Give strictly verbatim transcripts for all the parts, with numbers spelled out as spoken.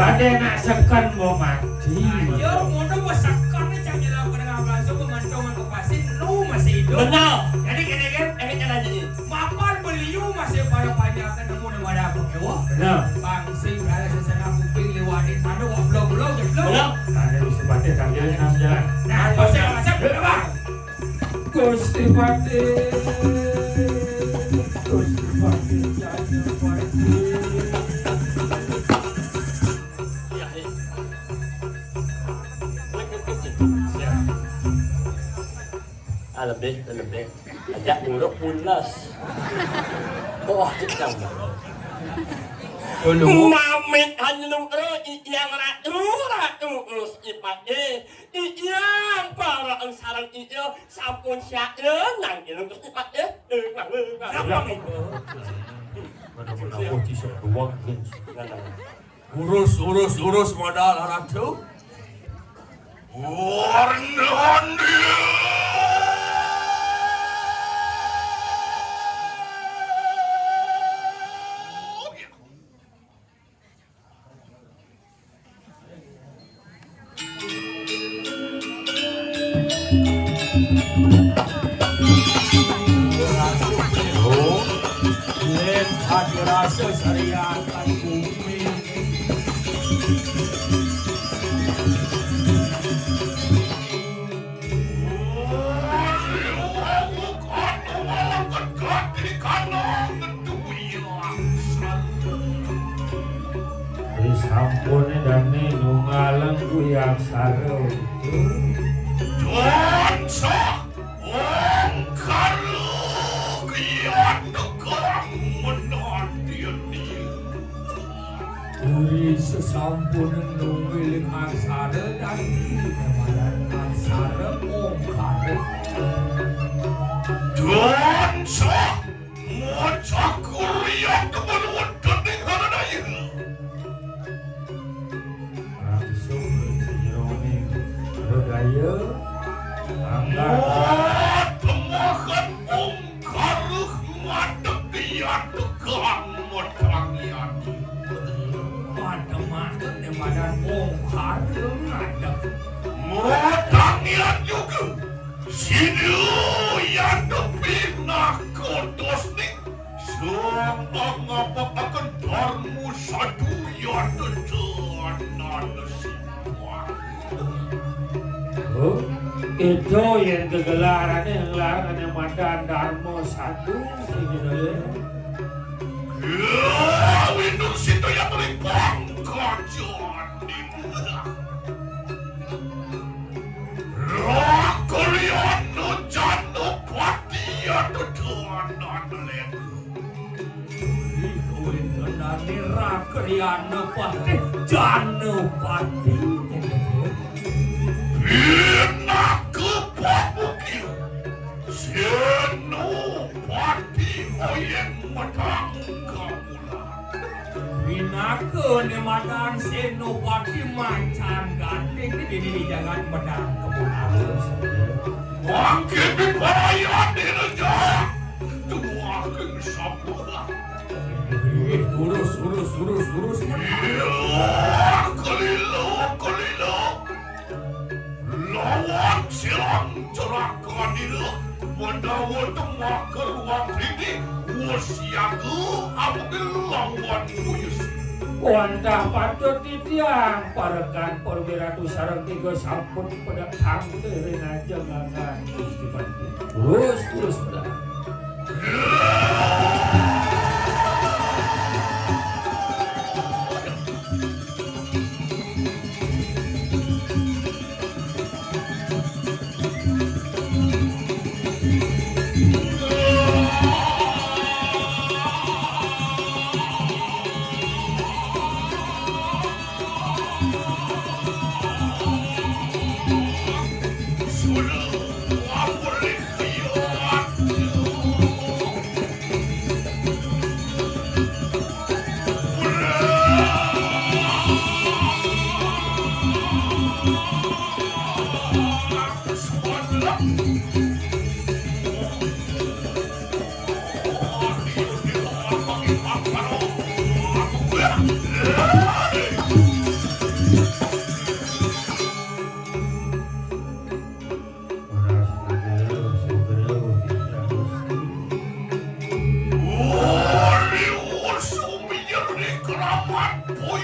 Ada nak seken mau mati. Ayo, ngono mau seken nih, cak nyelam ke tengah belasu, mengantungan ke pasir, lu masih hidup. Benar. Jadi gini kan, ini kan aja nih. Mapan beliau masih pada panjang ketemu nama ada apa kewa. Benar. Bang sing ada sesana kuping liwatin, ada wak blok-blok, jeblok. Benar. Ada bisa pakai, tapi ada nang jalan. Nah, pasir, pasir, Bang. Gusti Patih, Gusti Patih, Jaya Patih. Iya, iya. Iya. Ah, lebih, lebih. Ajak buruk pulas. Oh, kita. Dulu. Mamit hanya lu, eh, yang ratu, ratu, eh, sifat, eh. Iyang para sareng iya sampun siaga nang ilmu sifat ya. Napa niku? Pada menawa kisah doang, Gen. Urus, urus, urus modal ratu. Warnandi. Len aja rasa sariakan bumi. Disampune dane nungalang kuwi aksara. Tansah ongkara kiyat tegang menanti. Uri sesampune nungwiling aksara dadi nemalan aksara ongkara. Tansah maca kurya temen wonten ing Haradaya. Langsung ing sajeroning Haradaya, angkat. Matemaken ongkara ngadeg diadegang matangiyani. Matemaken nemalan ongkara ngadeg. Matangiyani juga. Sida yadepi nakodosning sang pangapakaken Darma Sadu yadedanan siwah. Oh, itu yang gegelarane, gelarane madan Darma Sadu, sing gitu ya. Ya, winur sida yatri pangkajaning. Rakulyana Janapati adedanan legu. Ih, kuwi tandane Rakulyana Patih Janapati. Pinaka pamuki Senopati Oyeng Medang Kawula. Pinaka nemadan Senopati macan gandeng di dini di jagat Medang Kawula. Mangke pipayan dina tuah king sabda. Urus, urus, urus, urus, urus. Iya, kelilo, kelilo. Lawan silang cerakan ila, menawa temah keruang dini, wasiaga ambil lawan kuyus. Wantah patut titiang, parekan perwira tu sareng tiga sampun pada tangke rinaja ngagan Gusti Patih. Terus, terus, terus.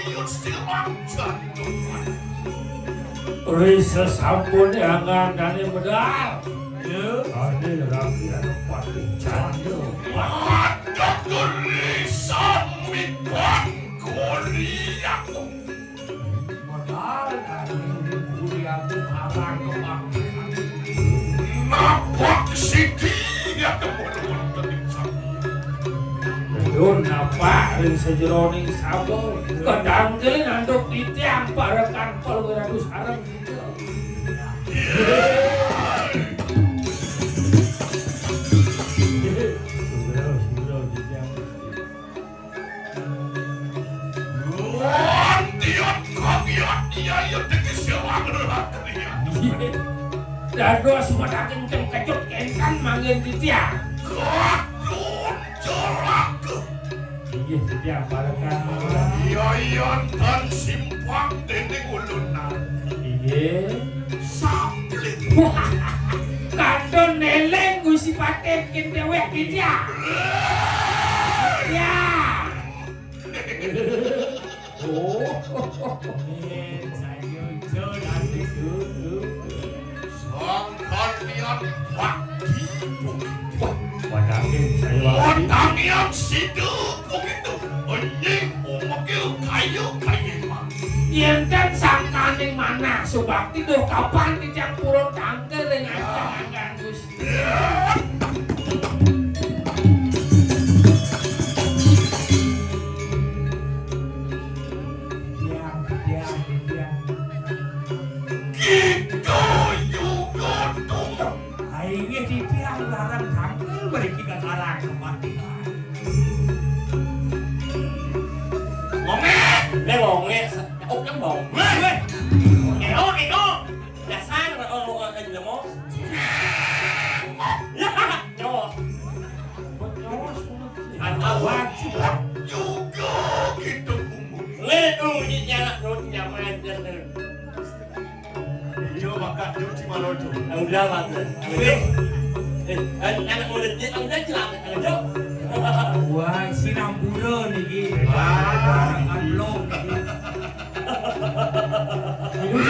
Yun silang jantung. Ri sesampun angan dane medal. Ya. Ade rakyat pati janda. Ada gerisan mikan kuri aku. Medal dane kuri aku karang kebangkitan. Napak siti ya teman-teman. Dur napak ring sajeroning saba, kadang gelin anduk titiang parekan Palui Ratu sareng kita. Wah, tiap kagiat iya, iya, dadi sewang lelaki ya. Dados madaking cengkejut kénten manggihin titiang. Gadun celaka. Inggih, titiang parekan. Iya, iya, tan simpang déning ulunan. Inggih. Saplit. Wah, kantun neleng Gusti Patih kin déwék titiang. Ya. Oh. Eh, saya jujur nanti dulu. Sangkal niat bakti. Wah, padangin saya bakti. Padangin situ begitu. Anjing umekil kayu kayu mah. Yén kan sangkaning manah subakti duh kapan titiang purun tangkil ring ancang-ancang Gusti. Tiang, tiang, tiang. Kita juga tunggu. Ai nggih titiang larang tangkil mriki kakarang kepatihan. Ngongek, le ngongek, oh kan bau. Weh, weh. Eo, eo. Dasar orang orang aja mau. Ya, nyos. Ada wajib juga gitu. Le, oh, ini anak tuh nyaman dan Iya, bakal cuci malu tuh. Udah, Bang. Eh, eh, anak muda dia, udah celaka, ayo. Wah, sinampura niki. Wah. Aduh, ya. Lu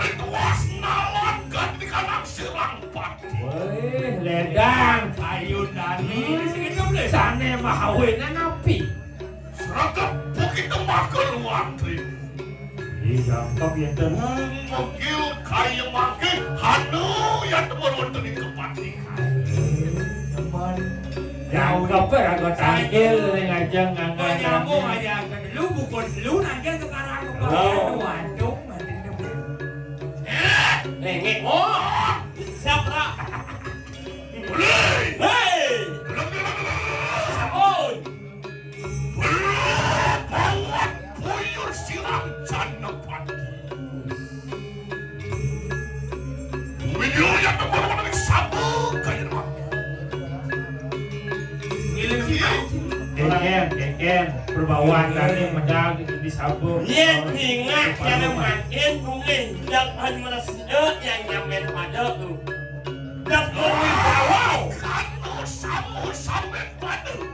rituas nawan ganti kanan serang pati. Wéh, ledang. Ayo, Dani. Ini sing hidup, Le. Sane mahawenan api. Sregep bukit tembak keluar, Tri. Ih, gampang ya, Ten. Mengil kaya mangke, hanu ya temurun tening kepatihan. Teman. Yang keper aku tangkil ring ajeng nganggo nyambung aja. Lu bukan lu nangkil ke karang kepala. Oh. Waduh, mati deh. Eh, nengek. Oh, siap, Ra. Mulai. Hei. Sabun. Bawat buyur sirang janepati. Buyur yang nomor ring sabu kaya nama. Kénkén, kénkén, perbawan tadi medal di sabu. Yén ingat yang makin boleh jangan merasa yang nyampe pada tuh. Dan wibawa. Kanu samu sampe padu.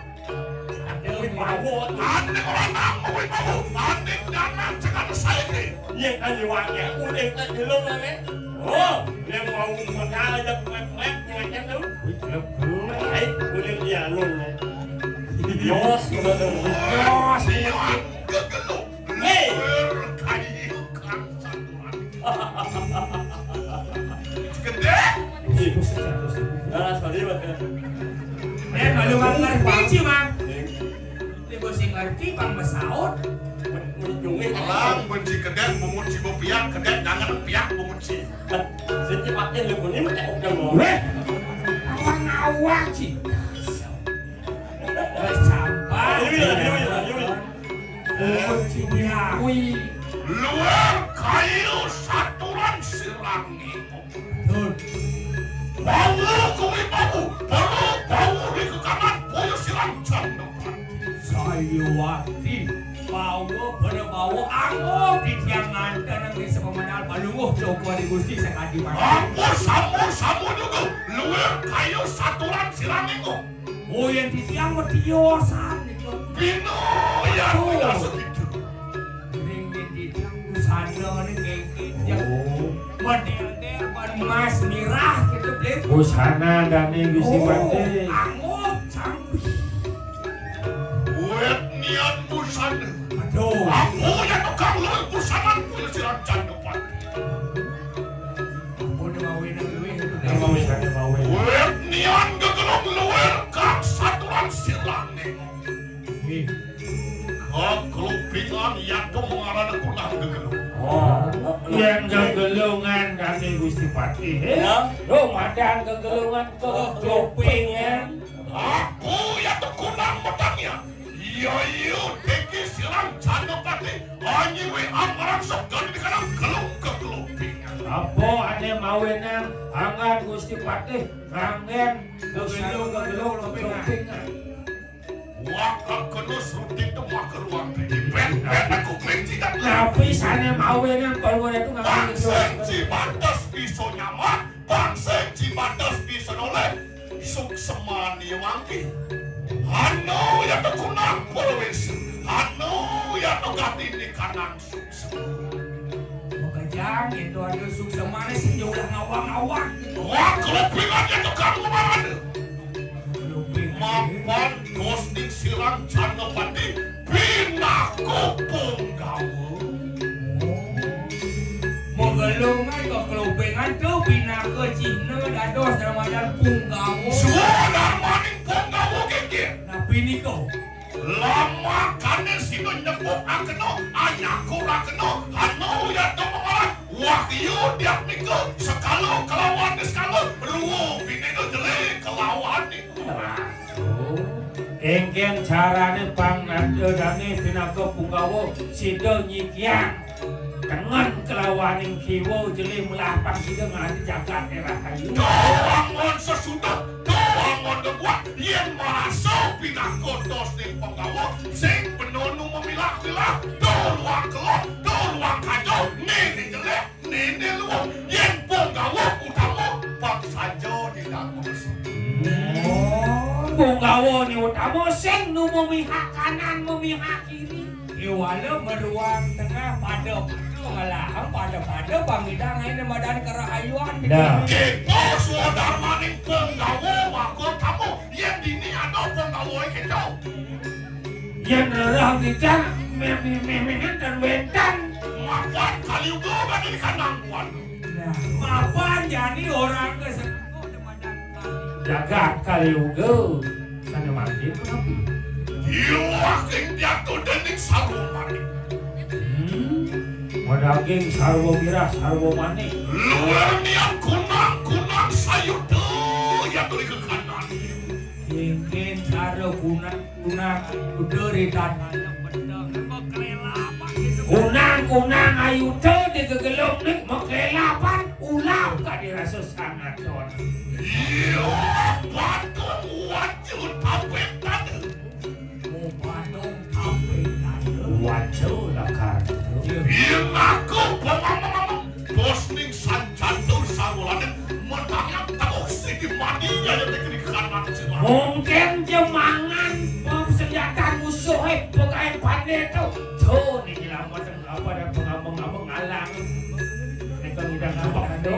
Wibawa. Ane ora namung wibawa. Ane nyanan cekak saiki. Yen kali wae ulih tak delok ngene. Oh, yen mau modal aja kuat-kuat ngene tuh. Wih, gelem-gelem. Hai, ulih dia anu. Yos, betul. Yos, iya. Gegelu. Hei. Kayu kan satuan. Gedé. Ah, sorry, Mas. Eh, malu ngerti, Ci, Mang. Ibu sing ngerti, Bang, besaut. Ujungnya orang benci kedek, bungut si bepiak, kedek jangan piak, bungut si. Sing pakai lu ini macam udah mau. Weh, awang-awang, Ci. Wes sampah. Ayo, ayo, ayo, ayo. Kuwi luar kayu saturan sirangi. Bawu kuwi bawu, bawu, bawu di kekanan boyo silang jam depan. Sayuwati, bawu pada bawu anggo di tiang nganten nang desa pemenal Palungguh Cokor di Gusti sakadi mati. Ampun, sampun, sampun dulu. Luar kayu saturan sirangi kok. Oh, yen titiang medhiosan niku. Pino ya, oh, pino segitu. Busana dané Gusti Patih. Angguk, cangkih. Wét nian busana. Aduh. Aku ya tukang luwih busana punya silang can depan. Ampun, mawin luwih. Nama misalnya mawin. Wét nian gegelung luwih kang saturan silang. Ih. Kekelupingan yatu mengarana kunang gegelung. Oh, yang gegelungan kami Gusti Patih. Ya, lo madan gegelungan kekelupingan. Aku yatu kunang matangnya. Iya, iya, tiki silang Janapati. Anyi we amarang segan di kanang kelung kekelupingan. Apa ané mawenang anggan Gusti Patih, anggan gegelung kekelupingan. Wah, kakeno sruti tu maka ruang tinggi. Ben, ben aku kelinci kat. Tapi sané mawe nang paluan itu nggak. Bangsa Cibadas bisa nyaman, bangsa Cibadas bisa noleh. Sukseman ya mangki. Anu ya tekunang polwis. Anu ya tegati di kanang. Makajang, yén ada suksemané sing jauh lah ngawang-ngawang. Wah, kelupingan ya tukang lumaran. Kelupingan. Mapan kosning silang Janapati, pinaka punggawa. Magelung ai ka kelupingan tu pinaka cihna dados ramadan punggawa. Swadarmaning punggawa kéngkén. Napi nika? Lamakané sida nyebut akena, anyakur akena, anu yata mamaran, wahyu diak nika, sekala kelawan sekala, rua bhinéda jelé kelawan nika. Kéngkén carané pang nanda dané pinaka punggawa, sida nyikiang. Tengen kelawaning kiwa jelé melah pang sida nganti jagat daerah kayu. Doangon sesudah, doangon debuat, yén marasa pinaka tosning penggawa, sing benonu memilah-milah, doluang keloh, doluang kacau, néné jelék, néné luung, yén penggawa utama, pang saja dilakukan. Penggawa ni utama, sing nu memihak kanan, memihak kiri. Iwala meruang tengah pada-pada ngelahang pada-pada pangidang ané madan kerahayuan. Nah. Kita swadarmaning penggawa maka tamu. Yén dini ada penggawa kita. Yén rerah kita méh-méh-méh dan wénten. Mapan kaliuga badé di kandang kuan. Nah, mapan jani orang ke jagat kaliuga sané mangkin punapi? Iwah ing diatu déning sarwa manik. Hmm. Madaging sarwa mirah, sarwa manik. Luwih niat kunang-kunang sayuda yatu ri kekanan. Kéngkén cara kunang-kunang ayuda ri tatané pedeng. Kunang-kunang ayuda di gegelung ning maklelapan. Ulap ka dirasa sangat don. Iya, patung wajud tapet tadi. Oh, patung tapet tadi. Wajud lakar. Iya, ngaku pemamang-mamang. Bos ning sanjatu sawulaning mentangan tahu si di mani ya yang negeri kanan sila. Mungkin jemangan persenjataan musuhé pegawai pandai tu. Tuh, nih nyelamat. Apa ada pengabang-abang alang? Nika ngidang abang ado.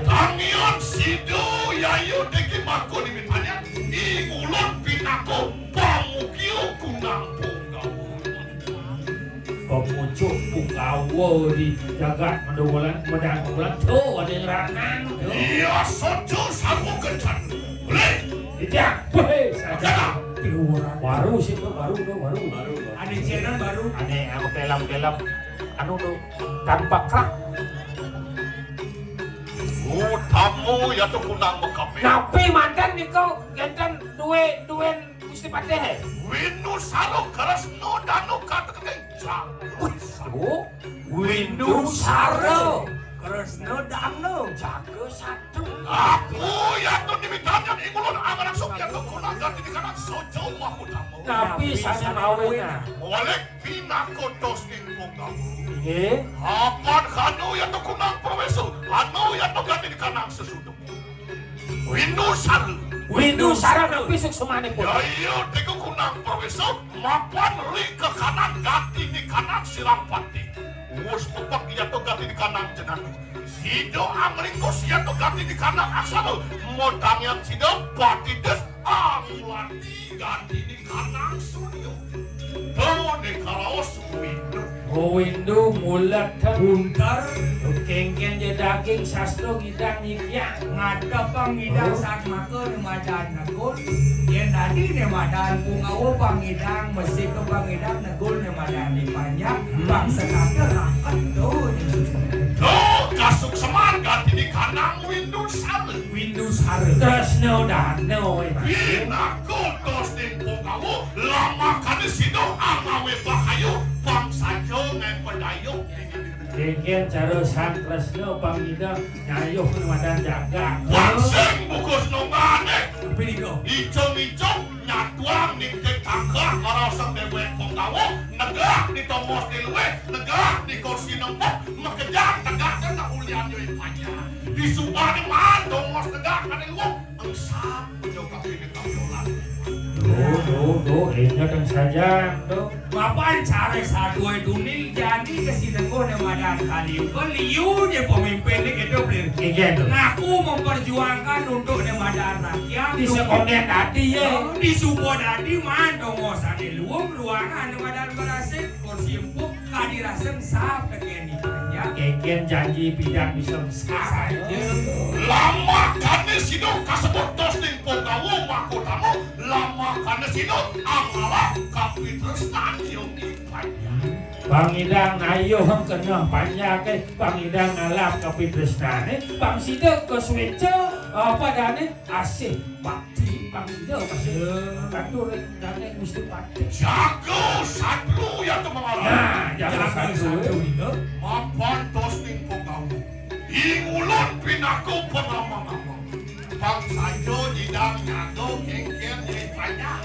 Tangian sida yayu diki mako dimitanya. Ing ulun pinaka pamukia kunang punggawa. Pamucuk punggawa di jagat Madunggulan, Madunggulan. Tuh, ada yang ranang. Iya, sojo sarwa kencan. Boleh. Ijang. Weh, saja. Baru sih tuh, baru tuh, baru. Baru. Ada channel baru. Ada apa film-film. Anu tu, tanpa krak. Utamu ya tu kunang mekame. Napi manten niku genten duwe, duwen Gusti Patih, eh? Windu Saro Kresna Danu kata kencang. Wih, Windu Saro Kresna Danu jaga satu. Aku ya tu dimitanya ing ulun angarangsuk ya tu kunang ganti di kanang sojo wahu tamu. Napi sana mawina? Mawalik. Pinaka tos ing punggawa. Inggih. Apan kanu ya tu kunang perwesa, anu ya tu gati di kanang sesudu. Windu Sara. Windu Sara napi suksemanipun? Ya iya, tiku kunang perwesa, mapan ri ke kanan gati di kanang silang pati. Wus pepek ya tu gati di kanang jenandu. Sida angringkus ya to ganti di kandang aksara. Motangiang sida patitis angulati ganti di kandang surya. To ne karaos windu. Oh, windu mulet bunter. Kengken je daging sastra ngidang nyikiang. Ngadepang ngidang satmaka ne madan negul. Yen dadi ne madan Punggawa pang ngidang, mesika pang ngidang negul ne madan di panjak, pang sekata raket to. To kasukseman ganti di kandang windu sara. Windu sara. Tresna dana, wé, Mas. Pinaka tos ning Punggawa, lamakane sida angawe bahaya, pang saja ngen pedayuh. Kengken cara Sang Kresna pang ngidang nyayuh ne madan jagat. Wangsing bukus nonggane. Tapi nika. Icung-icung nyatuang nitih tangkah ngarasang dewek Punggawa, negak di tongos di luwih, negak di kursi nempuk, makejang tegak kena ulian yo ipanya. Di subane maan tongos negak ane luwung, engsap jo kapine kapiolan. Duh, duh, duh, inget eng sajan, duh. Mapan cara satue tuni jani kesinengguh ne madan kali. Beliau ne pemimpin ne gitu, Blir. Iya, duh. Ngaku memperjuangkan untuk ne madan rakyat. Di sekonden dadi, ye. Oh, di suba dadi maan tongos ane luwung, ruangan ne madan berasik, kursi empuk, kadi raseng sap tekeni panjak. Kengken janji pidan bisa sap. Saja. Lamakane sida kasebut tos ning Punggawa mahkotama, lamakane sida angalap kapitresnan yo ipanya. Pang ngidang ngayuh kena panjake, pang ngidang ngalap kapitresnane, pang sida kasueca, apa dane, asih bakti, pang sida masih katur dane Gusti Patih. Jaga satru ya to mangarap. Nah, jaga satru. Jaga satru, ya. Mapan tos ning Punggawa. Ing ulun pinaka pangamang-amang. Pang saja nyidang nyaga kengken nyai panjak.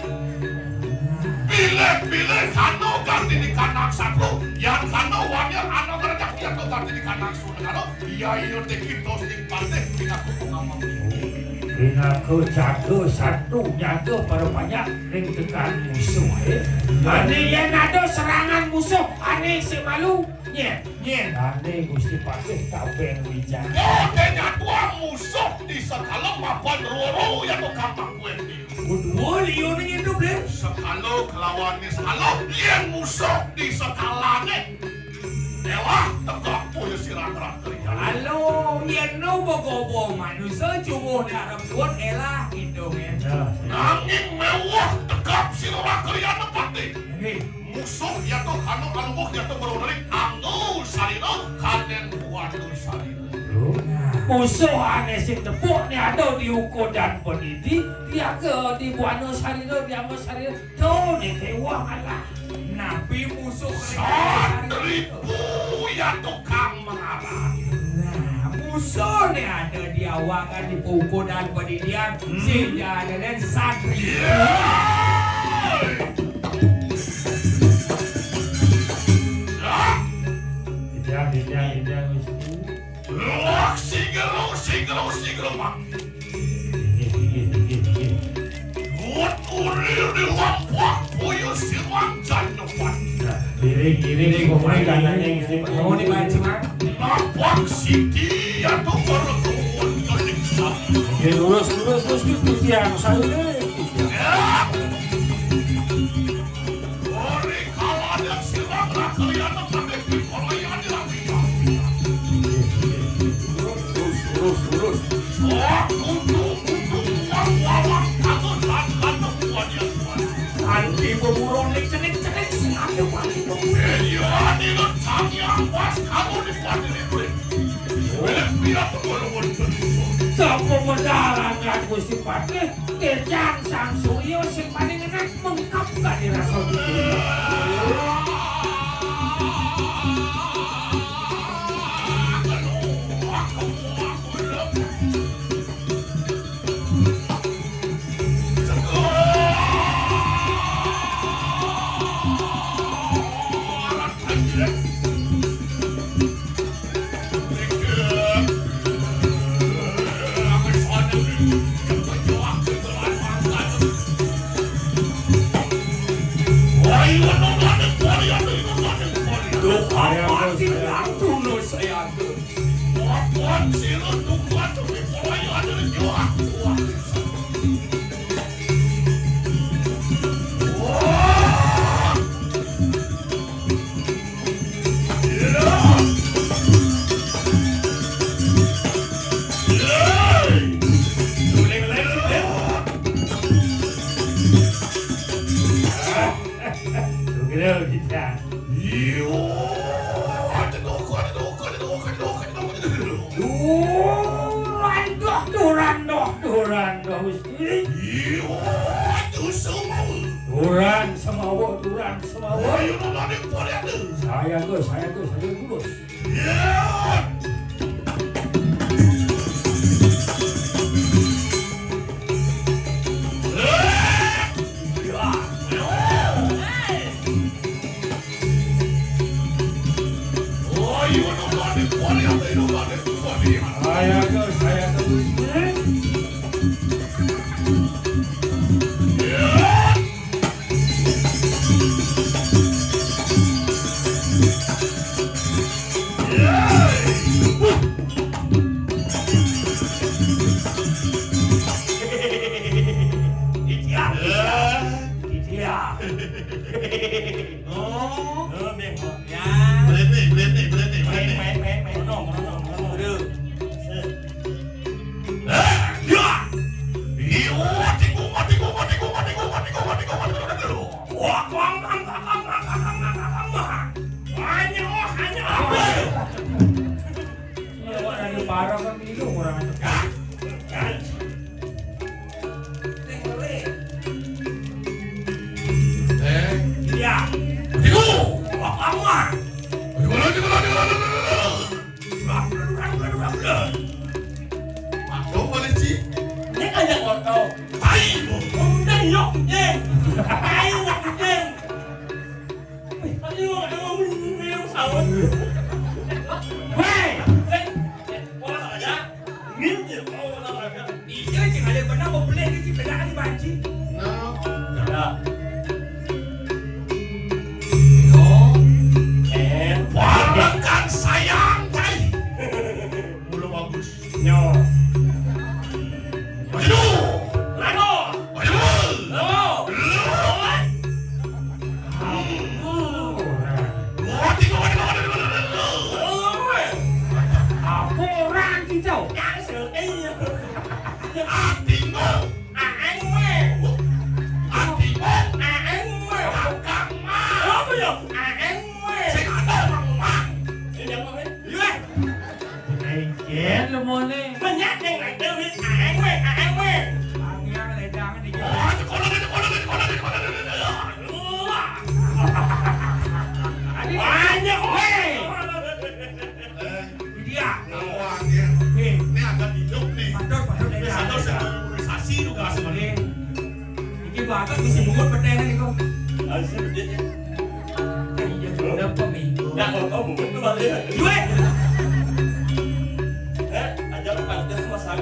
Bilih-bilih kano ganti di kandang satru, yan kano wanya ano ngerejak ya to ganti di kandang sunegara. Iya, iya, teki tos ning patih pinaka pangamang. Pinaka jaga satru nyaga para panjak ring tekan musuh, eh. Ane yen ada serangan musuh, ane sing malu. Nyén. Nyén. Ane Gusti Patih Tabeng Wijaya. Oh, denya tuang musuh di sekala mapan roro ya to kampak kuwi. Dua liu ne ngindup, Lir. Sekala kelawan ni sekala, yen musuh di sekalane. Elah, tegak punya sirang rakyat. Halo, yen no begobo manusia, cunguh ne arep kuat, elah, gitu, men. Ya. Nanging mewah tegap sira rakyat pati. Hei. Musuh ya to kano alungguh ya to berunering anggo sarira kanen buana sarira. Musuh ane sing tepuk ne ada di ukodan penidi, tiaga di buana sarira, di anggo sarira. To ne kewah alah. Napi musuh sarira? Satripu ya to kang mengarah. Nah, musuh ne ada di awakan di ukodan pendidian, hmm, sing jane satri. Indah, indah, indah, Gusti. Luak sigero, sigero, sigero, Mang. Inggih, inggih, inggih, inggih. Luwet uril di lampah puyu silang jan depan. Nah, iring, iring, iring, pemandangannya, iring. Mau dimancing, Mang? Lampah siti atau perempuan keling sapi. Oke, lurus, lurus, lurus, lurus, tiang. Saya, ya. Ori kalane silang rakayana kabeh pikolaya dilapian. Lurus, lurus, lurus. Oh, kudu, kudu, uang, uang, katon, katon, uang, ya, uang. Kanti beburon ning cenik-cenik sing ade paling beburon. Iya, dina cang yang pas kamu di pati. Sapa medarangan Gusti Patih, Dejang Sang Surya sing paling enak mengkap gak dirasa. Iya. Iya. Aduh, aduh, aduh, aduh, aduh, aduh, aduh. Duran doh, duran doh, duran doh, Gusti. Iya, aduh, semawa. Duran semawa, duran semawa. Ayo, nang ada parian. Saya, Gus, saya, Gus, saya, Gus. Iya. Iya. Oh. Oh, bengoknya. Berhenti, berhenti, berhenti, berhenti. Main, main, main, main. Mono, mono, mono. Aduh. Eh, ya. Iya, mati, mati, mati. Wah, wah, wah. Hanya, hanya apa? Iya, Pak, ada parah kan, itu kurang ajar. Eh? Iya. Iku. Apa, apa? Aduh, aduh, aduh, aduh, aduh, aduh. Aduh, aduh, aduh, aduh, aduh. Masuk boleh, Ci? Ini kan yang kotor. Tai, Bu. Udah, yok, Cing. Tai, yok, Cing. Wih, tadi lu ada ngomong, ngomong sawat. Weh! Eh, eh, pola aja. Ngin ya, pola aja. Iya, Cing, ada benar mau beli ini, Cing, beda kali banci. Nah. Ya. Yo. Eh, warangkan sayang, tai. Mulu bagus. Nyo. Maju. Lano. Maju. Lo. Lo. Lo. Lo. Lo. Lo. Lo. Lo. Apa orang kita? Yang sel-, iya. Atingmu. Aeng weh. Atingmu. Aeng weh. Akang mah. Apa ya? Aeng weh. Sing ada mang mang. Ini yang mana? Iya. Aing lemone. Banyak yang ada weh. Aeng weh, aeng weh. Angin ledang di. Oh, itu kono, itu kono, itu kono, itu kono, itu kono. Wah. Banyak weh. Eh, dia. Lawan dia. Nih. Ini agak hidup nih. Padahal, padahal ini sadar saya imunisasi juga sebenarnya. Ini. Iki bakat mesti mungut petene niku. Harus gede. Iya, bener pemilu. Ya, kalau kau mungut tuh balik. Gue. Eh, aja lu pantes masang.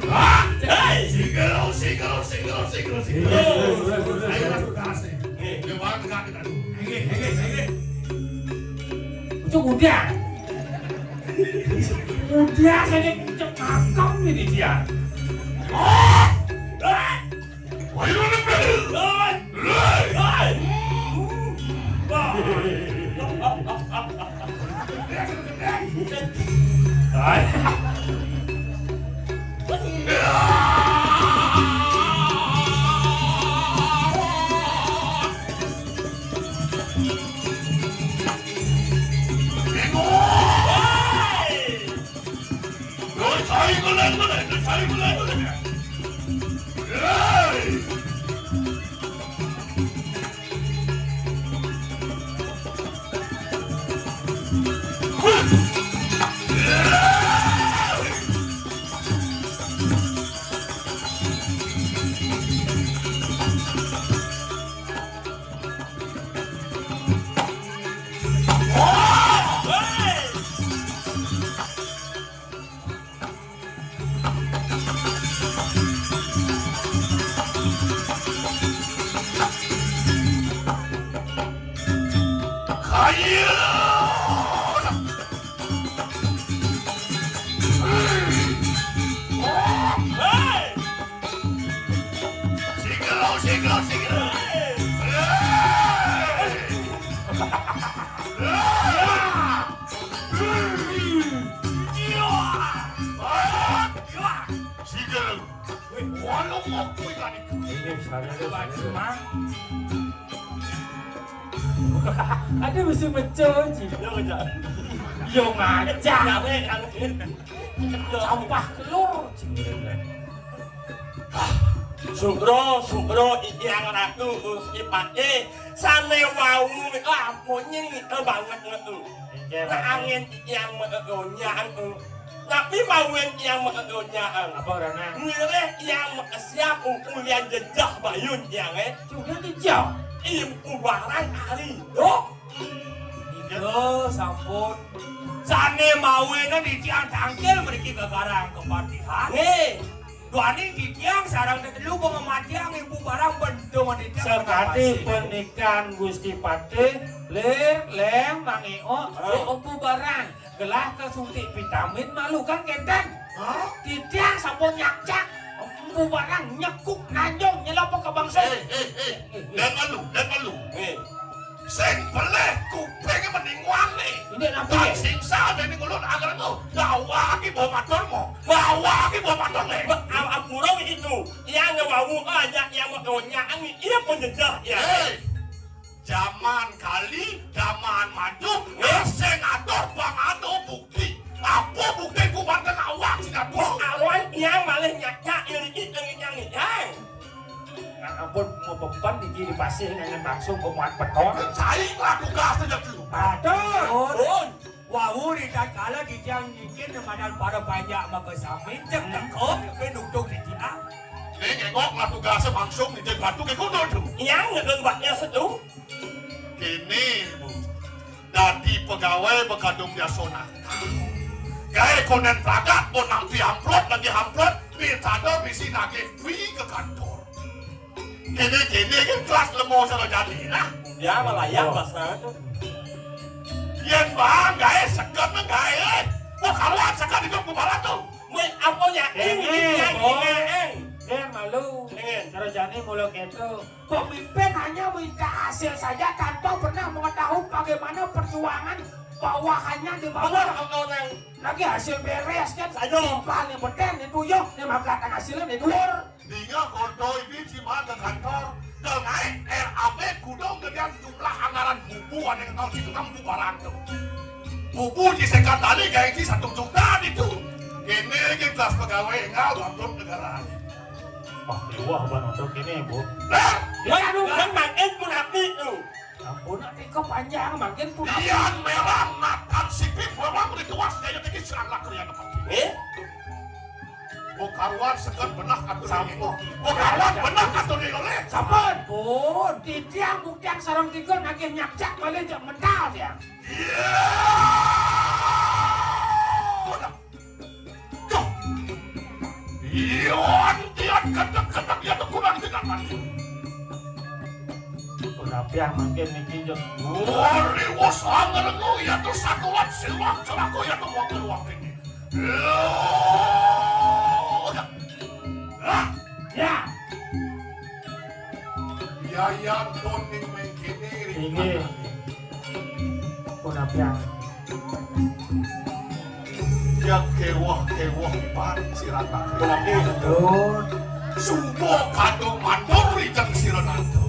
Ah, hei, single, single, single, single, single. Ayo, masuk ke A C. Nih, dia bangga kita tuh. Ojo mudah. Mudah saja cekakam ini dia. Ini sana ada. Coba, Mang. Ada mesti meco, Ci. Yo, meco. Yo, ngaca. Sampah kelur, Ci. Sugro, sugro, Iyang Ratu, Gusti Patih, sane wau, ah, monyeng banget ngetu. Nggih, Ratu. Angin Iyang meegonyang, tapi mawen Iyang meegonyang. Apa orangnya? Milih Iyang meesiap ulian jejah bayun Iyang, eh. Sudah jejah. Impu barang hari, dok. Iya, sampun. Sane mawenan titiang tangkil mriki gegarang kepatihan. Nggih. Duaning titiang sareng tetelu pengematiang ibu barang bentuk titiang. Sekadi penikan Gusti Patih, lir, leng, mangeok, hah? Empu barang. Gelah kesuntik vitamin malu kan kenten. Hah? Titiang sampun nyakcak. Empu barang nyekuk nanjung nyelapa ke bangsa. Eh, eh, eh. Dan malu, dan malu. Eh. Sing pelih kuping mending wani. Ini napa, ya? Sing salah dene ngulun angger tu. Bawa ki bawa matur mo. Bawa ki bawa matur le. Ampura itu. Yang wau aja yang mau nyang iya pun jejah ya. Hei. Zaman kali, zaman maju, eh? Sing atur pangano bukti. Apa bukti ku banten awak sing atur? Awan yang malih nyakcak iri-iri yang. Nah, ampun, mau beban iki dipasih ngangen langsung ke muat beton. Cai lah tugas aja dulu. Aduh. Pun. Wau ri tatkala titiang nyikin nemadan para panjak maka sami cek teko tapi nuduk titiang. Ini ngengok lah tugasnya langsung nyikin batu ke gunung tu. Yang ngegeng baknya setu. Kini, Bu. Dadi pegawai bekadung biasa nakal. Gawe konen pragat, pun nampi amplop lagi amplop, minta do misi nagih dwi ke kantor. Kene-kene kan kelas lemo sama jadi lah. Ya, malah ya, oh. Pasal tu. Yen bang gawe seket nang gawe. Wah, karuan seket hidup ku barat tu. Weh, apa ya? Ini, ini, ini, ini. Eh, malu. Cara jani mula keto. Pemimpin hanya minta hasil saja tanpa pernah mengetahui bagaimana perjuangan bawahannya di bawah. Benar, orang. Lagi hasil beres kan. Aduh. Timpal nih beden nih tuyuh nih makan hasilnya nih dhuwur. Dinga kodo ini cuma ke kantor. Dengai R A B kudu gedean jumlah anggaran bubu ane kenal si tukang bubaran tu. Bubu di sekretari gaji satu juta itu. Kene lagi kelas pegawai enggak untuk negara. Wah, di wah ban untuk ini, Bu. Lah, ya, aduh, kan makin munafik tu. Ampun, nak tiko panjang, makin pun. Yang merah matan sipit, memang dituas gaya tinggi, seranglah kalian apa? Eh? Bokaruan segan benah atur ini. Sampun. Bokaruan benah atur ini oleh. Sampun. Pun, titiang buktiang sarang tiga nagih nyakcak balik jak mental tiang. Iya. Udah. Duh. Ion tian ketek-ketek ya tuh kurang dengan mati. Udah piang mangkin niki jeng. Wari wos angel lu ya tuh satuan siwang celako ya tuh wakil wakil ini. Udah. Ah. Ya. Yayan Toning mengkini. Inggih. Pun apian. Ya kewah-kewah pan sirata. Betul. Subo kadung mandur ijang sirana tu.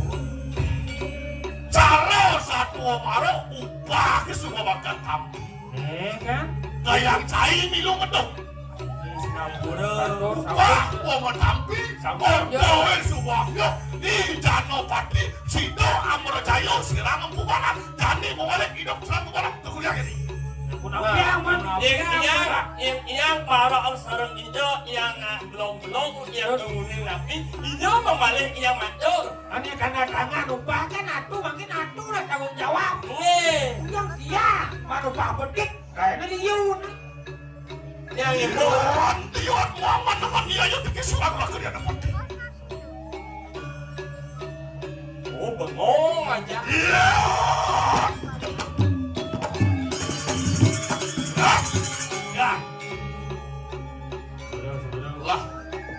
Cara satu maro upah ke subo bakal tampi. Eh, kan? Kayang cai milu ngeduk. Sinampura. Wah, wong tampi. Sampun, ya. Kowe suwaya di Janapati, sida Amrajaya sirang empu barang. Jani mawalik idup sirang empu barang. Tunggu dia gini. Yang iyang, yang iyang para sareng ija, iyang, ah, belong-belong, iyang bangunin napi, ija mamalih iyang matur. Ane tanda tangan upah kan atu, mangkin atu lah tanggung jawab. Nggih. Yang dia, manupah bedik, kayaknya liun. Yang itu. Tiwan, tiwan, Muhammad, teman dia yang bikin surat lah ke dia dapat. Oh, bengong aja. Iya. Ya. Lah,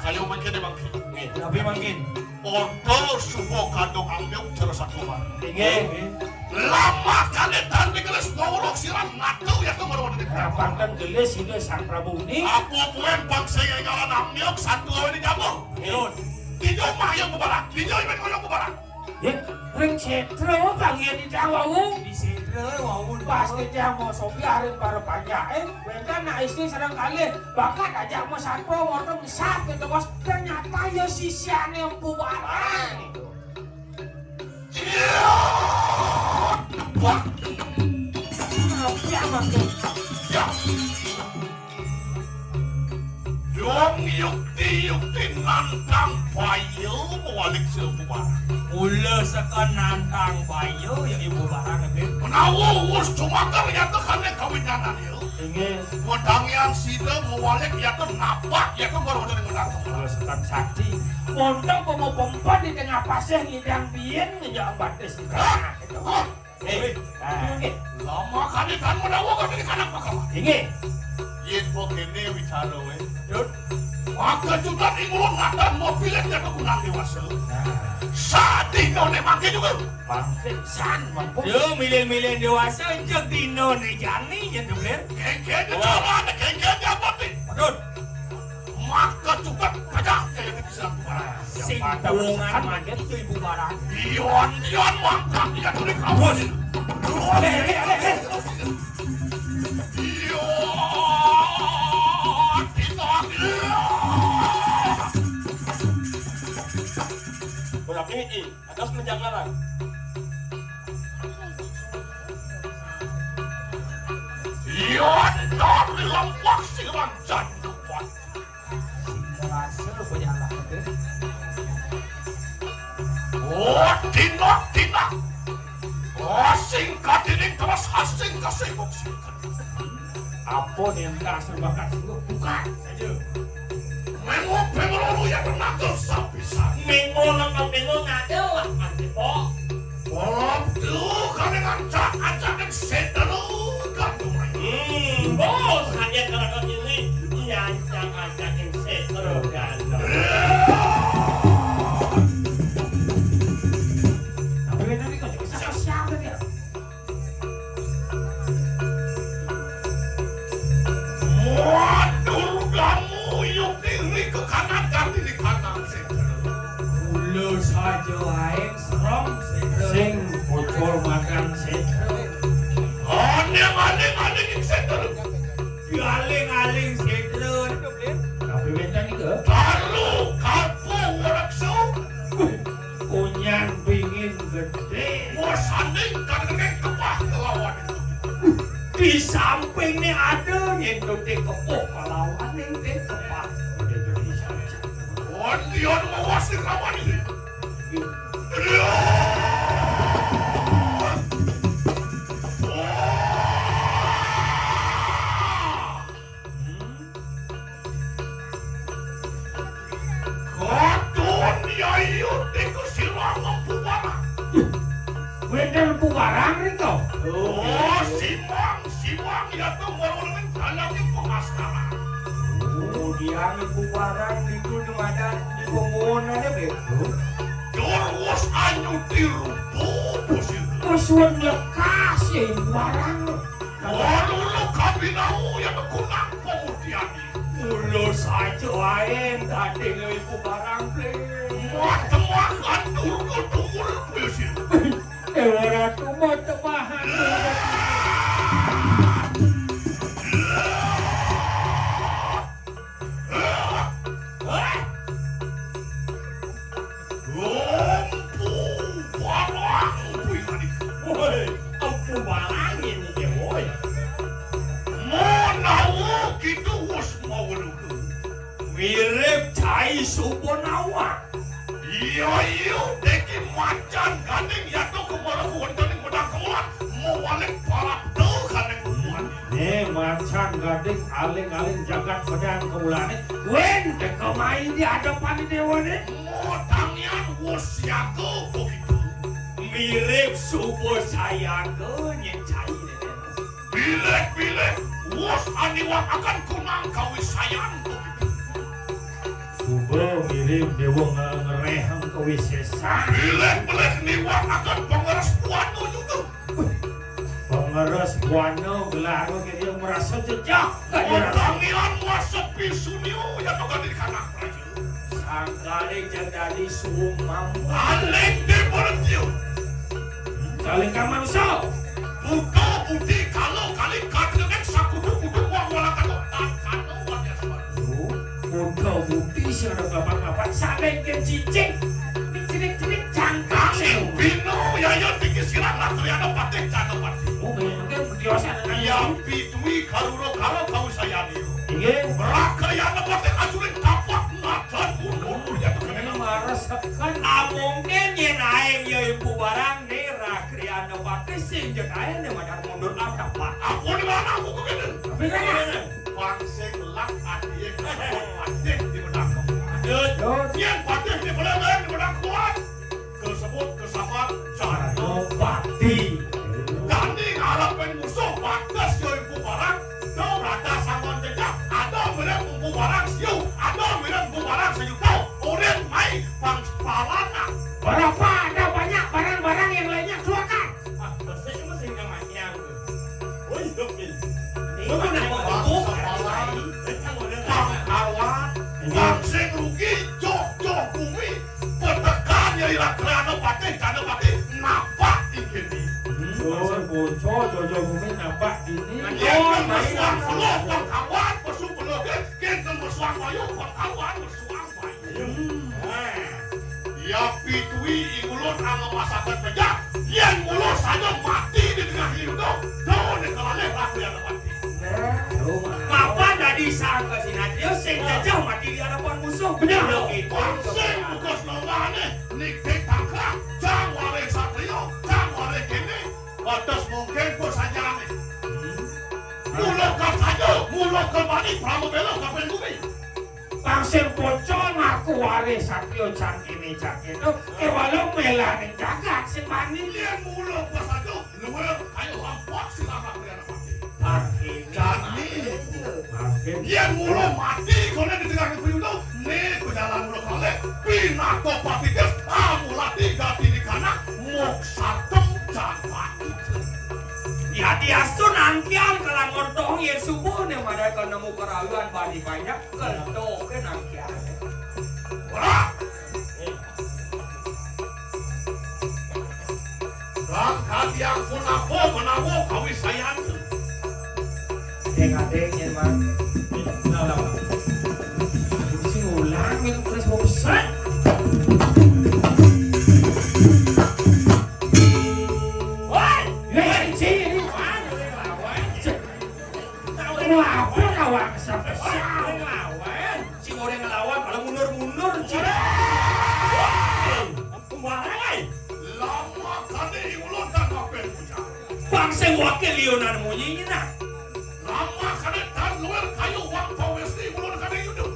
kayu mangkin, Bang. Nggih. Tapi mangkin. Ordo subo kadung ambyuk cara satu. Inggih. Lama kali tanding gelis nguruk sirah ngadu ya tuh baru ada. Rapangkan gelis ini Sang Prabu ini. Apa pun bangsa yang ngaran ambyuk satu ini jago. Yun. Tinjau mah yang bebarak, tinjau imet koyong bebarak. Ya, ring sétra panggihan titiang wau. Di sétra wau. Pas titiang mau sobyah ring para panjaké, wénten anak istri sareng kalih. Bakat ajak mau satwa wonten ngesap gitu, Bos. Ternyata ya sisiané Empu Barang. Wah. Apa ya, Mas? Ya. Dong yukti-yukti nantang baya mawalik Empu Barang. Mula saka nantang baya ya Empu Barang, Bén. Menawa wus dumadak nyata kané kawinyanan ya. Inggih. Wedangian sida mawalik ya to napak ya to baru dari menang. Mula saka sakti. Montok pemopempan di tengah pasih ngidang biyen ngejak batis di tengah. Hah? Hah? Eh, ah. Lama kali kan menawa kan di kanak mahkamah. Inggih. Yén kok kéné wicara wé. Dut. Maka juga di mulut ngatan mobilé jatuh kunang dewasa. Nah. Sadina né mangké juga. Mangké san, mangké. Yo, milih-milih dewasa, jeg dina né jani, nyen, Dut. Kéngkén Oh. Cara, kéngkén apa, Dut? Dut. Maka juga pajak kaya di kisah Tuhan. Sing kuwungan mangké to Empu Barang. Iyon, iyon, mangkat dia tulik kamu. Bos. Eh, eh, eh, eh. Iyon, kita. Berarti, eh, atas menjanggalan. Iyon, dari lempah si rancan kuat. Sing ngrasa penyalah itu. Oh, tindak, tindak. Oh, sing kadining terus asing kasih kok sing. Apa nih entah serbakat singguh bukan saja. Mengo pengoro ya pernah dosa bisa. Mengo nang mengo ngada lah, Mas Depok. Wabdu kami ngancak-ancakin setan lu gantung. Hmm, bos, hanya kerana ini nyancak ancakin setan lu gantung. Tapi kan tadi kau juga siapa dia? Matur kamu yuk diri ke kanan ganti di kanan setan. Kula saja aing serem setan. Sing bocor makan setan. Aning, aning, aning, setan. Dialing-aling setan. Tapi wénten nika. Taruh kapung reksa. Kunyan pingin gedé. Wah, sanding kan kepah kelawan itu. Di sampingnya ada nyentuh kepuh kelawan yang kepah. Udah jadi saja. Wah, dia mau wasir lawan ini. Katon yayu tiku sira ngempu barang. Wénten empu barang rika. Oh, simang, simang ya tuh baru dalam pengasaran. Kemudian empu barang itu nemadan di pembuangannya betul. Durus anyu tiru bubus itu. Musuhan lekas ya empu barang. Walulu kabinau ya kunang pemudian. Mula saja ae dadi ngewiku barang, Pling. Matemahan durga tumul puisi. Dewa Ratu matemahan. Empu barang kuwi tadi. Woi, empu barang ini ya, woi. Menawa kita wis mau nunggu. Mirip cai subuh nawa. Iya, iya, deki macan gandeng yatu kemara wonten ing medang kemulan. Mewalik parak tuh gandeng kuat. Nih, macan gading aling-aling jagat pedang kawulane. Wen, teka main di hadapan dewane. Motangian wus siaga begitu. Mirip subuh sayaga nyecai. Bilih-bilih wus aniwang akan kunang kawisayan begitu. Suba mirip dewa nge-, ngerehang kawisesan. Bilih-bilih niwang akan pangeres buana juga. Pangeres buana gelar kaya merasa jejak. Kaya rasa. Panggilan wasepi sunio ya to kan di kanak raja. Angkane jeng dadi sumam. Aling dipun cium. Saling kamangsa. Buta budi kala kali kadenen sakudu-kudu wong wala kata. Takano wanyaswan. Buta budi sing ada kapan-kapan saling ken cicing. Ning jenik-jenik jangkang. Bino yaya tinggi silang ratriana patih jana patih. Oh, mungkin tiosan. Yang pitui karura kala kau sayani. Inggih. Rakyat pati ajuring tapak madan mundur ya tekan. Marasaken. Amungkin yen ae ya ibu barang ne rakyat pati sing jek ae ne madan mundur atapak. Ampun, di mana aku kene? Tapi kan pang sing lak adie kasebut patih di benak. Lanjut. Yen patih di benak, di benak kuat. Kasebut kasapat Janapati. Dani ngarepin musuh, pantes ya ibu barang. Tuh, rata sanggon jejak. Ada mirip ibu barang siu. Ada mirip ibu barang siu. Tuh, urip mai pang palana. Berapa ada banyak barang-barang yang lainnya? Keluarkan. Ah, bersih mesti yang macam. Woi, dok, Bil. Ini mana mau buku? Pang kawan. Pang sing rugi, joh, joh bumi. Petekan ya ira kerana patih, kerana patih. Napak ingkini. Hmm, oh, bocor, jojo bumi napak ini. Yen kan mesuang peluh, pang kawan, pesu peluh ke. Yen kan mesuang bayu, pang kawan, mesuang bayu. Hmm. Eh. Ya pitui ingulun angemasaken pejah. Yen mula saja mati di tengah hidup, daun di kelalih rakyat mati. Kapan dadi sang kasinatria sing jajah mati di hadapan musuh? Bener. Bener gitu. Sing bukus nomane, niktik tangkrak, jang warih satria, jang warih kene. Batas mungkin pun sajane. Hmm. Mula ka saja, mula ka bani, prama bela kapen bumi. Pang sing pocol ngaku warih satria jang kene jang kene. Kewala melane jagat sing bani. Yen mula ka saja, luwih ayo lampah silakan. Oke, jani. Oke. Yen mula mati kone di tengah negeri itu, ne pejalan mula kale, pinaka patitis, amulati gati di kanak, moksatem jan mati. Yadiastu nangkian kalang ortong yen subuh ne madai ka nemu kerawian bani banyak, kentoke nangkian. Ora. Kang kadiang punapa menawa kawisayan? Deng-adeng yen, Mas. Nah, nah. Sing ulang itu terus mau pesan. Woi, woi, sini. Wah, ngelawan. Cek. Ngelawan, ngelawan, kesel-kesel. Ngelawan. Sing ora ngelawan, malah mundur-mundur, Cik. Sembarang ae. Lama kali ulun tak mampir puncak. Bang sing wakil liunan munyi nah. Lama kali tan luar kayu wang pawis di ulun kali yudu.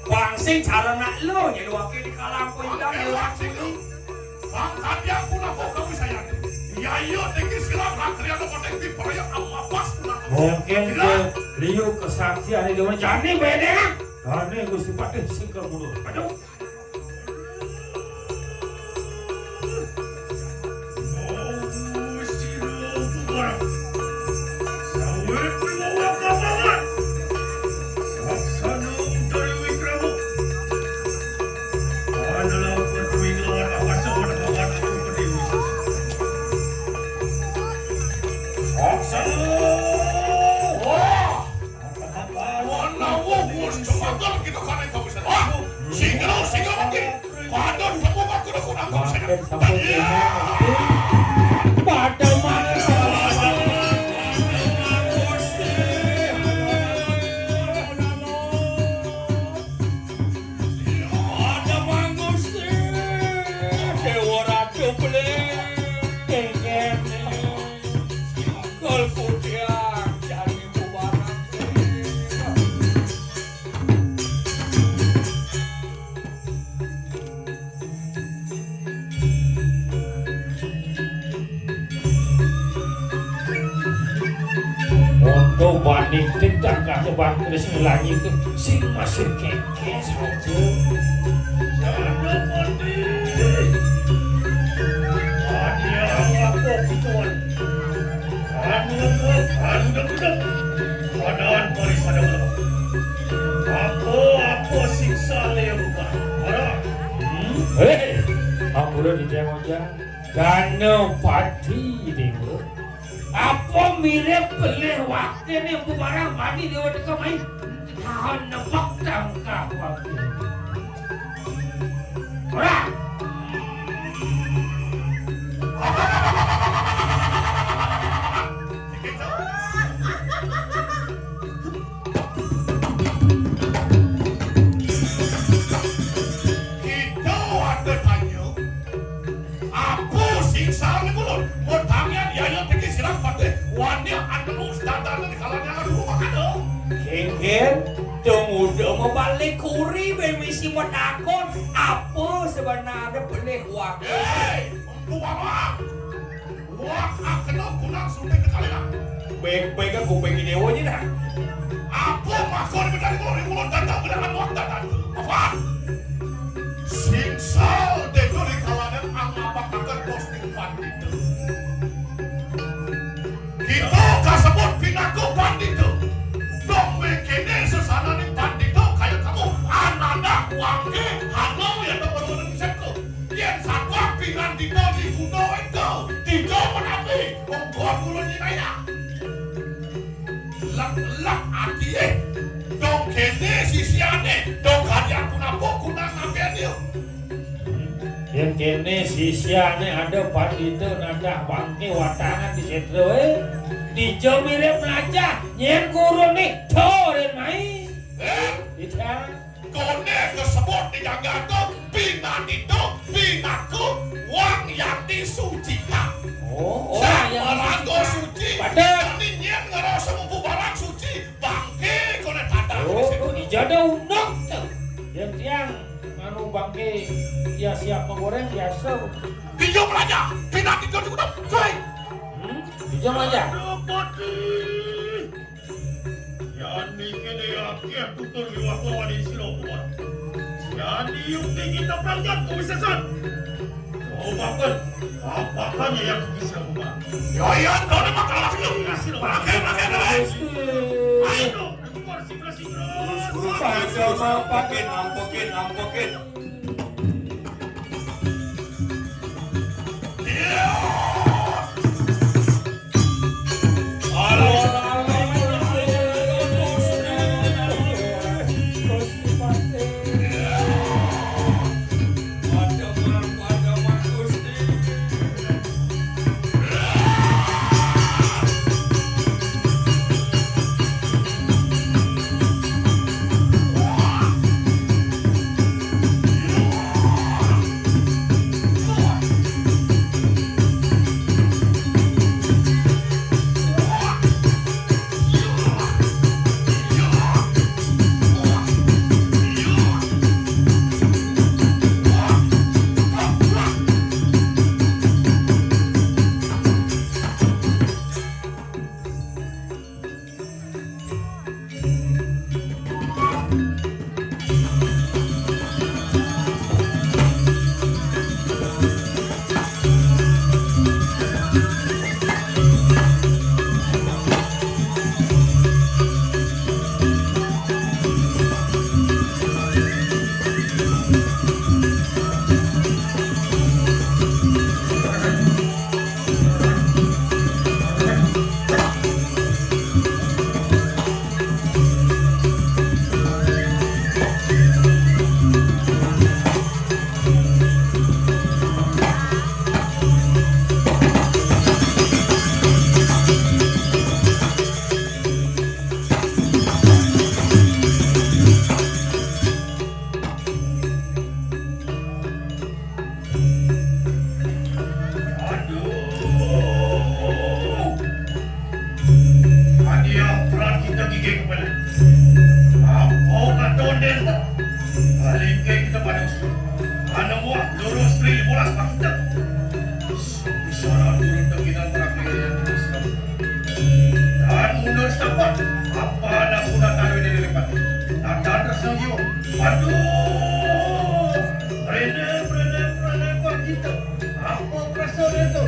Bang sing cara nak lo, yen wakil di kalang kuyang, yen wakil. Bang kadiang punapa kawisayan. Yayo tinggi silang ratriana pating diperaya amapas punapa. Mungkin ke liu kesaktian di dewan jani bedeng. Karena Gusti Patih sing kemudur. Aduh. Wah! Wah, nawuh, wus, jembatan kita kane kawisan. Wah, sing kena, sing kena mati. Padha temu aku nak kunang kawisan. Padha mati. Padha manggusti. Dewa Ratu Beli. Kengkene. Kul kudiang jani bubaran. Untuk bani tidak kasih bangkris ngelangi itu sing masih kengkes aja. Jangan mati. Hadiah apa tuan? Anu, anu, anu, anu. Padaan paripada ulama. Apa-apa siksa leluhur. Ora Ganapati Déwa. Apa mirip pelih waké né, empu barang pati Déwa teka mai? Tahan nebak tangkah waké. Ora. Kita ada tanya, apa sing salah ngulon? Mun tangian yaya tiki silang patih, wanya anu dadana di kalanya dulu makana. Kéngkén, dong udah mau balik kuri, bé misi matakon, apa sebenarnya pelih waké? Héi, empu barang. Wah, akena kunang suntik kekalina. Baik-baik aku pengen dewa aja dah. Apa makon benar kalau di mulut dan tak benar buat dan apa? Singsal dedo di kalangan angabakaken posting pandita. Kita kasebut pinaka pandita. Dong mengkene sesananing pandita kaya kamu, ananda wangke, halo ya teman-teman. Yén saguh pinandita di kuda ento, dija menawi engkon ulun nyinayang. Lek-lek atié, dong kéné sisiané, dong kadi punapa kunang nampénnya. Yén kéné sisiané ada pandita nadah bangké watangan di sétra, eh. Dija mirip mlajah, nyén guruné, dorin mai. Eh? Dija. Koné kasebut di jagata pinandita pinaka Wang Yati Sucita. Oh, oh, Sang Wang Yati Sucita. Suci. Padahal jani nyén ngerasa empu barang suci, bangké koné tadah. Oh, oh, dija ada undang to. Yén tiang anu bangké, ya siap menggoreng biasa. Dija mlajah, pinandita di kuda. Cuy. Hmm? Dija mlajah. Aduh, Pati. Yan niki dé akéh tutur liwat lawan ing sira Umar. Yan diuk tinggi teplangkat kuwisesan. Cobaken, apakan ya yang tinggi sira Umar. Ya, ya, kau ni makan langsung. Pakai, pakai, pakai. Ayo, keluar sigra-sigra. Pakai, pakai, pakai. Aduh. Adi yang peran kita gigit kepala. Apa kata ondel? Balik ke kita pada usul. Anu muah lurus tri bolas pak kita. Bisa turun ke kita terakhir yang kita. Dan mundur setapak. Apa anak muda taruh di depan? Tatan tersenyum. Aduh. Rene, rene, rene, Pak Gita. Apa perasaan itu?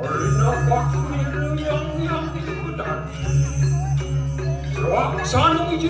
Rina waktu yang yang yang benar. Selaksana uji.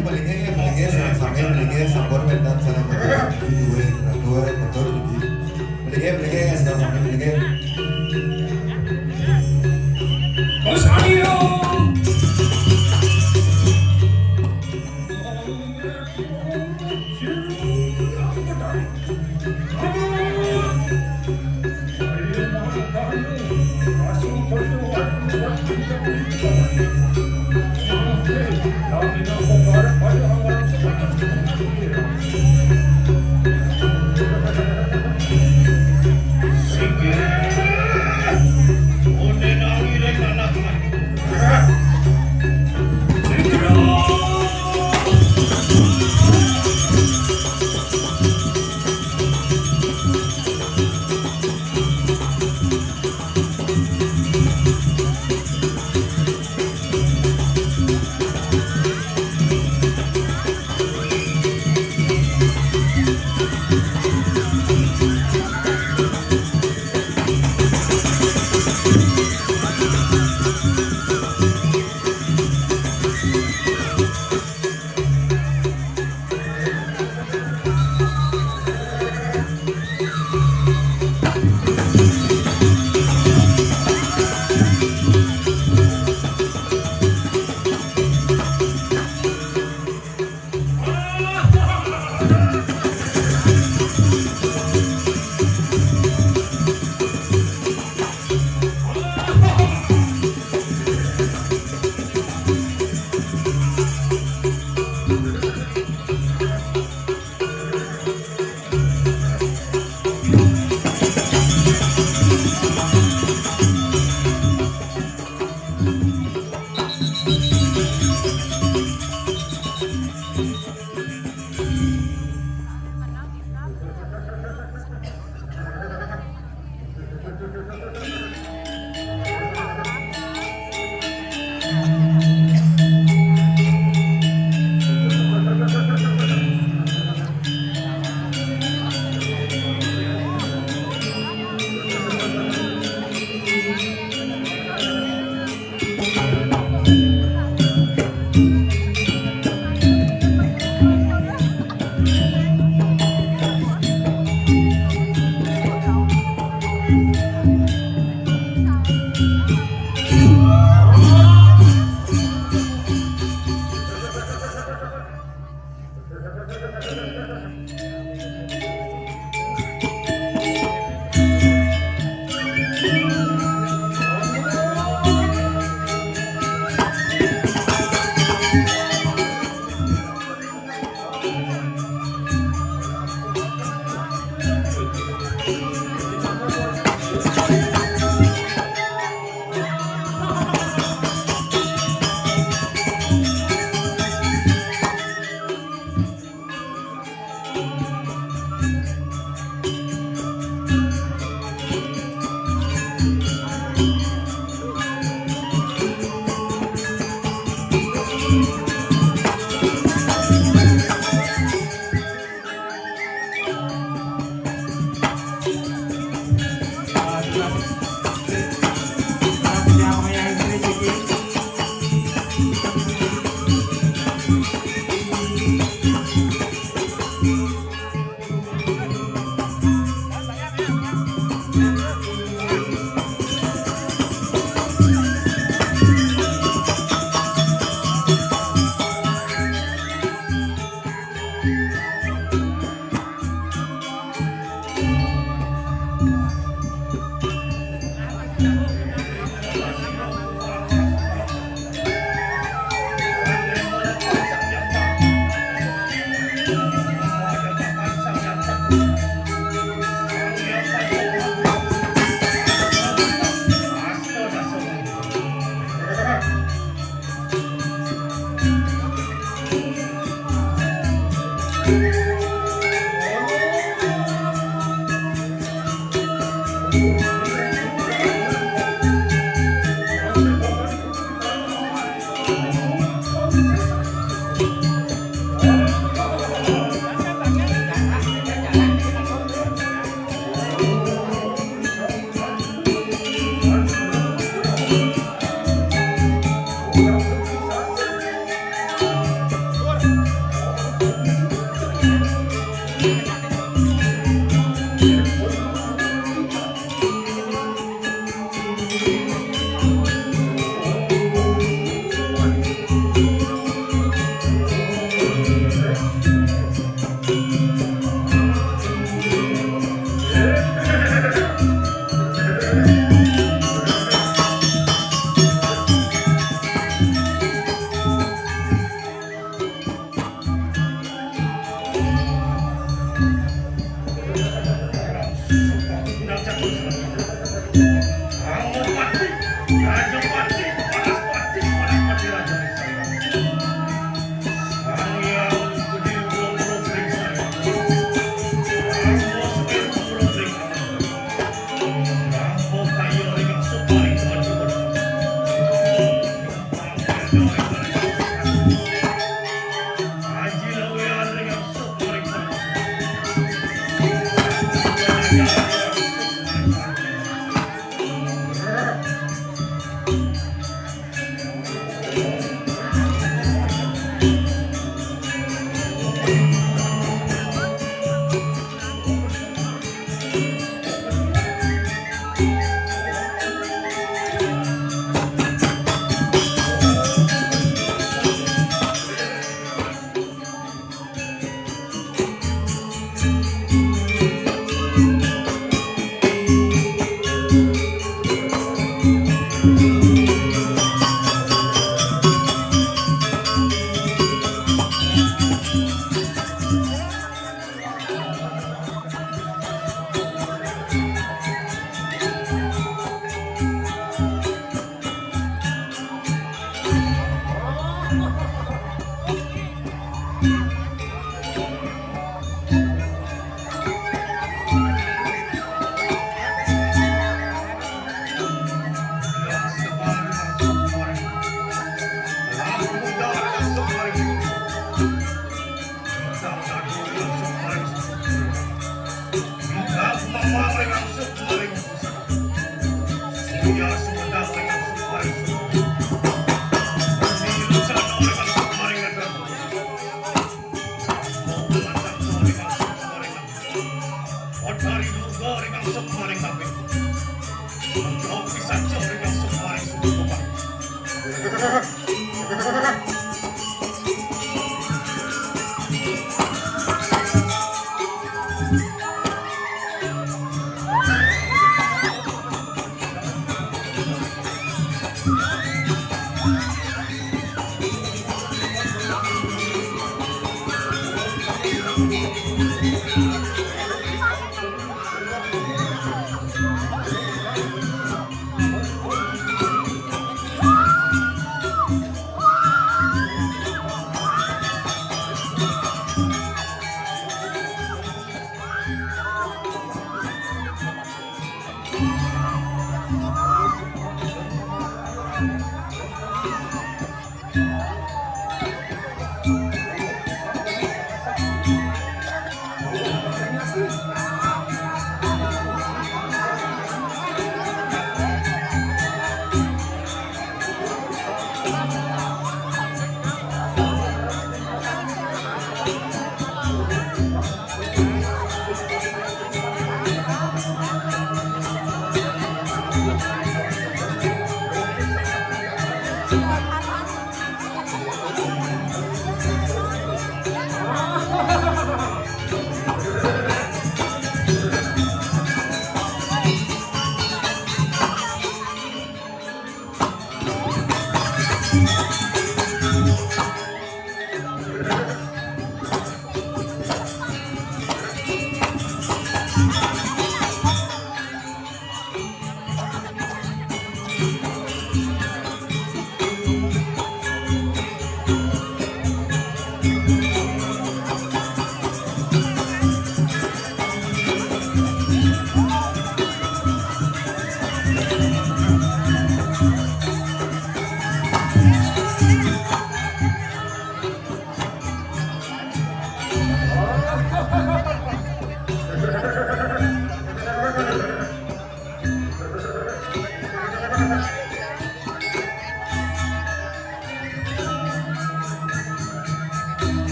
Pelike, pelike, sabar, bentar, sabar, bentar. Dua, dua, betul, lebih. Pelike, pelike, sabar, pelike.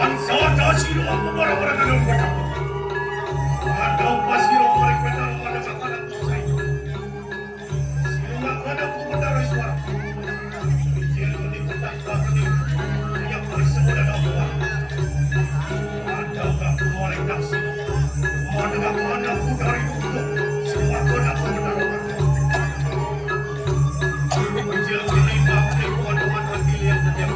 Ansata sira aku bara-bara kadang petang. Ada apa sira mereka dalam ada kata pusai. Sira ada ku mendarai suara. Ijil meni petang kami. Yang bersama dan apa. Ada aku mereka sira. Ada aku anak dari dulu. Sira ada ku mendarai. Ijil meni bakti kuat-kuat hati lihat menjadi.